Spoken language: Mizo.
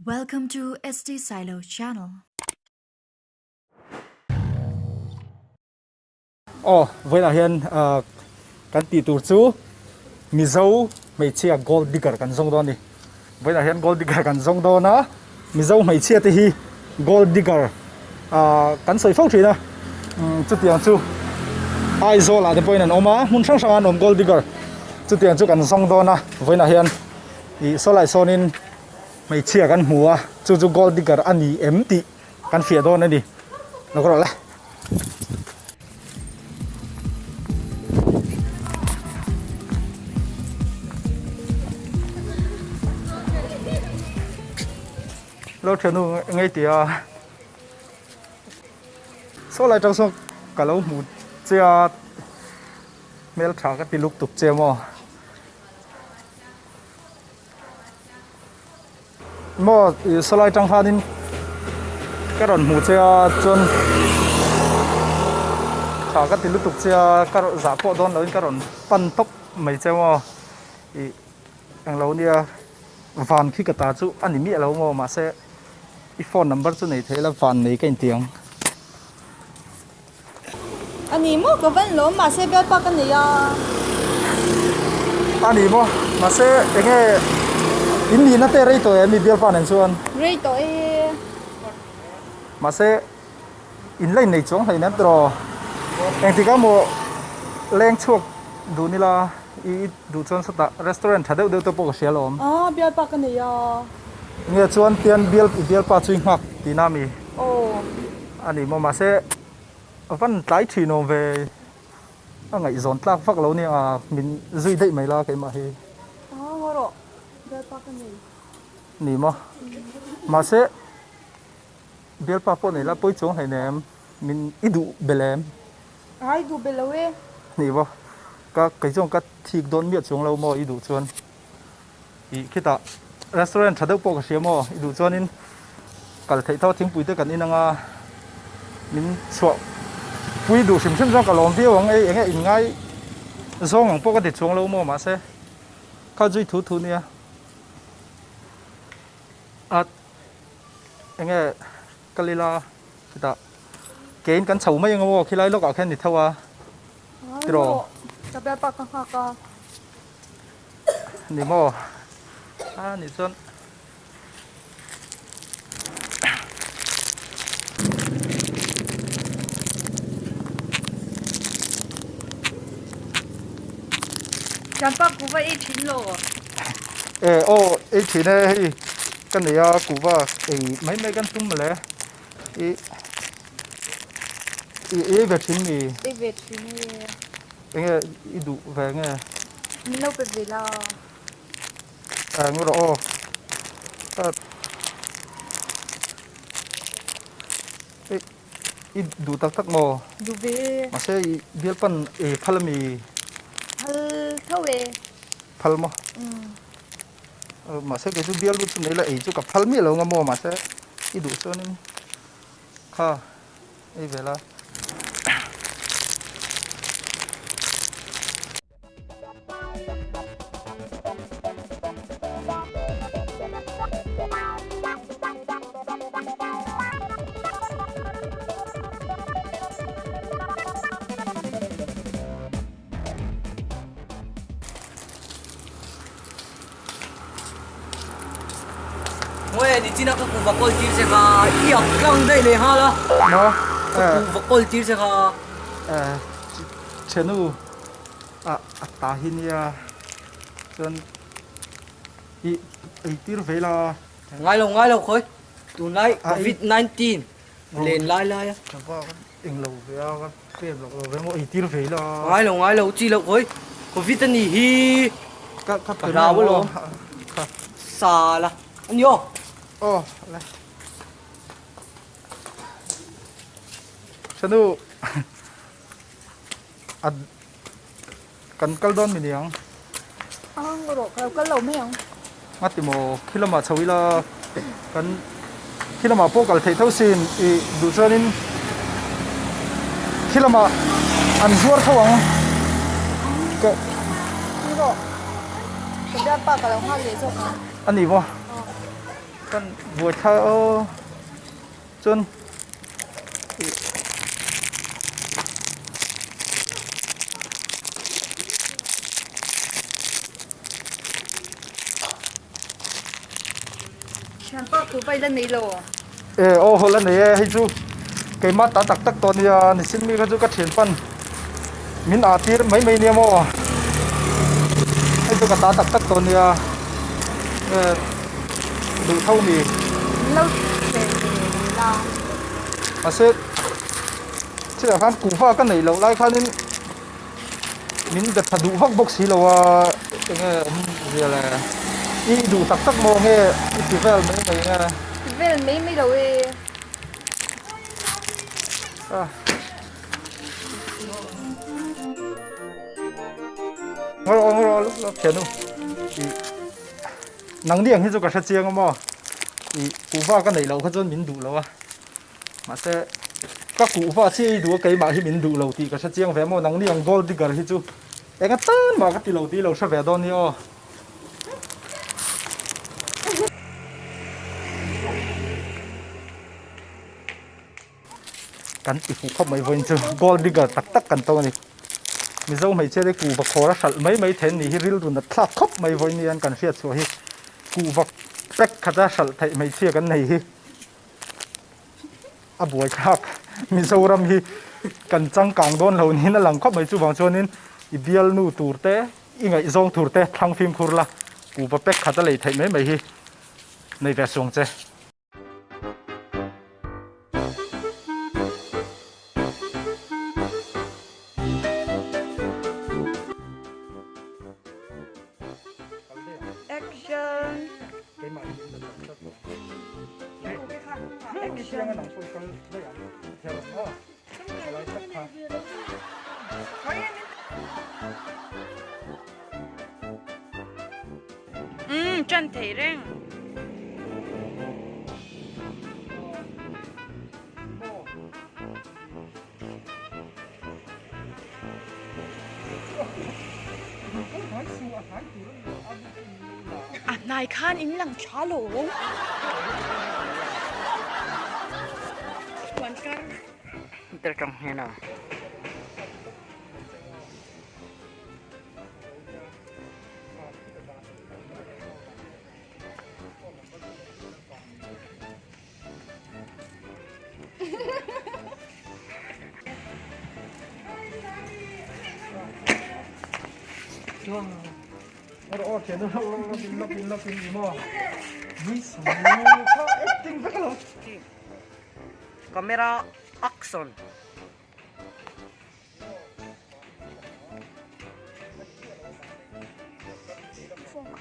Welcome to ST Silo channel. Aw, vawiinah hian kan tih tur chu Mizo hmeichhia gold digger kan zawng dawn a ni. Vawiinah hian gold digger kan zawng dawn a, Mizo hmeichhia te hi gold digger kan sawi fo thin a, chutiang chu Aizawl ah te pawhin an awm a, hmun hrang hrangah an awm gold digger chutiang chu kan zawng dawn a, vawiinah hian ih saw lai sawnin Hmeichhia kan hmu a, chu chu gold digger a ni em tih kan hriat dawn a ni. Lo ka rawh le. Lo thiannu ngei tia saw lai tang sawn ka lo hmu che a, hmeltha ka ti luk tuk che maw. Maw ih sawlai tang khanin ka rawn hmuh che a chuan tha ka ti lutuk che a ka rawn zah pawh dawn loin ka rawn pan tawp mai che maw ih englo nia van khi ka ta chu a ni miah lo maw mahse i phone number chu nei thei la van nei ka inti ang. A ni maw ka van lawm mahse bialpa ka nei a. A ni maw mahse enge in nihna te rei tawh em i bialpa nen chuan? Rei tawh e. Mahse in la innei chuang hlei nem tawh engtik ah maw leng chhuak dun ila i duh chuan sawtah restaurant tha deuh deuh te pawh ka hria alawm. A bialpa ka nei a. Nge chuan tian bial i bialpa chu i nghak tihna ami? Aw. A ni maw mahse a van tlai thin awm ve a ngaihzawn tlak vak lo nia min zui daih mai la keimah hi. A ngaw rawh bialpa ka nei. Ni maw mahse bialpa pawh nei la pawi chuang hleinem min i duh bel em? A i duh bel lo e. Ni maw ka kei chuan ka thik dawn miah chuang lo maw i duh chuan. Ih khitah restaurant tha deuh pawh ka hria maw i duh chuanin kal theih tho thingpui te kan in anga min chhuah pui duh hrim hrim chuan ka lawm viau ang ei enge in ngai zawng ang pawh ka ti chuang lo maw mahse kha zui thu thu nia a enge kal ila khitah kein kan chho mai ang maw khilai lawkah khian ni tho a tiraw. Ka bialpa ka nghak a. Ni maw? A nih chuan Thianpa kuhva ei thin lo. E aw ei thin e hei ka nei a kuhva ei mai mai kan tum mawle i i ei ve thin mi? Ei ve thin e. Enge i duh ve nge? Min lo pe ve la. Eh ngu rawh aw. I i duh tak tak maw? Duh ve. Mahse i bialpan ei phal ami? Phal tho e. Phal maw? Mahse kei chu bial lut chu nei la ei chu ka phal miah lo nga maw mahse i duh chuanin kha. Ei ve la. Ngawi ni chin a ka kuhva kawl tir che kha i ak tlang daih leh nghal a. Maw? Ka kuhva kawl tir che kha. Eh, Chenu a a ta hi nia chuan i ei tir ve la. Ngai lo ngai lo khawi tunlai covid 19 len lai lai a. Ka va eng lo ve a ka pem lawk lo ve maw ei tir ve la. Ngai lo ngai lo chi loh khawi covid a nih hi ka ka ka hlau alawm kha sa la a ni aw. Aw le. Chanu a kan kal dawn mi niang. Ang rawh ka lo kal lo mai ang. Ngati maw khi lamah chho ila kan khi lamah pawh kal theih tho sin i duh chuanin khi lamah an zuar tho ang ka Rawh ka bialpa ka lo nghal leh zawk ang. A ni maw? Kan buai thla aw chuan Thianpa ku vai la nei lo. E aw haw la nei e hei chu keimah ta tak tak tawh nia nisin mi kha chu ka thianpan min ah tir mai mai nia maw hei chu ka ta tak tak tawh nia e duh tho mi. Min lo thlen ve la. Mahse chutah khan kuhva ka neih loh lai khanin. Min be tha duh vak bawk si lo a, enge awm zia le? I duh tak tak maw nge i ti vel mai mai nge? Ti vel mai mai lo e. Ah. Ngawr aw ngawr aw luk luk thianu. I nang ni ang hi chu ka hre chiang a maw? I kuhva ka neih loh kha chuan min duh lo a. Mahse, ka kuhva chiah i duh a, keimah hi min duh lo tih ka hre chiang ve maw? Nangni ang gold digger hi chu enga tan mah ka ti lo tih i lo hre ve dawn nia aw. Kan ti fuh khawp mai vawiin chu gold digger tak tak kan tawng a ni. Mizo hmeichhia te kuhva khawr a hralh mai mai theih an nih hi rilru nat thlak khawp mai vawiin hian kan hriat chhuah hi kuhva pack khata hralh theih hmeichhia kan nei hi. A buaithlak Mizoram hi kan changkang dawn lo niin a lang khawp mai chuvang chuanin i bialnu tur te i ngaihzawng tur te thlang fimkhur la kuhva pack khat a lei theih mai mai hi nei ve suang che. Action. Action. Tran thei reng. A hnai khan in lang tha lo. Chuan kar. Tel tang hian a. Camera action. Phone.